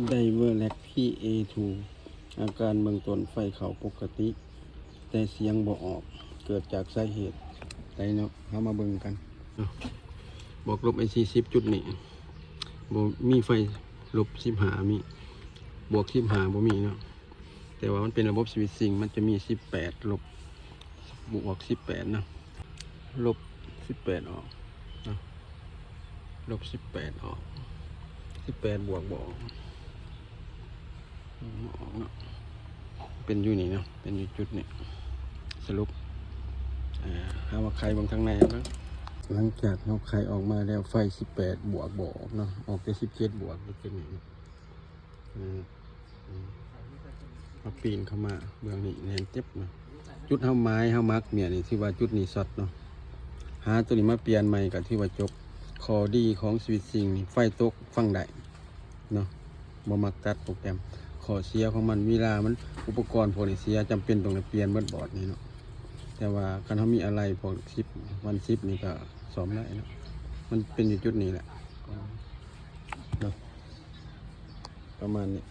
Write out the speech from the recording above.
Diverlac ພີເອທູ ອາການເບື້ອງຕົ້ນ ໄຟເຂົ້າປົກກະຕິ ແຕ່ສຽງບໍ່ອອກ ເກີດຈາກສາເຫດໃດເນາະ? ເຮົາມາເບິ່ງກັນເນາະ. ບວກລົບໄອຊີສິບຈຸດນີ້ ບໍ່ມີໄຟລົບສິບຫ້າມີ ບວກສິບຫ້າບໍ່ມີເນາະ. ແຕ່ວ່າມັນເປັນລະບົບສະວິດຊິງ ມັນຈະມີສິບແປດ ລົບ ບວກສິບແປດເນາະ. ລົບສິບແປດອອກເນາະ ລົບສິບແປດອອກ ສິບແປດບວກບໍ່ອອກ ບໍ່ອອກເນາະ. ເປັນຢູ່ນີ້ເນາະ ເປັນຢູ່ຈຸດນີ້. ສະຫຼຸບ ເຮົາມາໄຂເບິ່ງທາງໃນເບິ່ງ. ຫຼັງຈາກເຮົາໄຂອອກມາແລ້ວ ໄຟສິບແປດບວກບໍ່ອອກເນາະ ອອກແຕ່ສິບເຈັດບວກຢູ່ຈຸດນີ້ເນາະ. ເຮົາປີນເຂົ້າມາເບື້ອງນີ້ແໜ້ນເຈັບເນາະ. ຈຸດເຮົາໝາຍ ເຮົາມາກເມຍນີ້ ຖືວ່າຈຸດນີ້ຊັອດເນາະ. ຫາໂຕນີ້ມາປ່ຽນໃໝ່ກໍຖືວ່າຈົບ. ຂໍ້ດີຂອງສະວິດຊິງນີ້ ໄຟຕົກຟັງໄດ້ເນາະ ບໍ່ມັກຕັດໂປຣແກຣມ. ຂໍ້ເສຍຂອງມັນ ເວລາມັນ ອຸປະກອນພວກນີ້ເສຍ ຈຳເປັນຕ້ອງໄດ້ປ່ຽນເບິດບອດນີ້ເນາະ. ແຕ່ວ່າຄັນເຮົາມີອາໄຫຼ່ພວກສິບ ວັນສິບນີ້ກໍສ້ອມໄດ້ເນາະ. ມັນເປັນຢູ່ຈຸດນີ້ແຫຼະເນາະ ປະມານນີ້.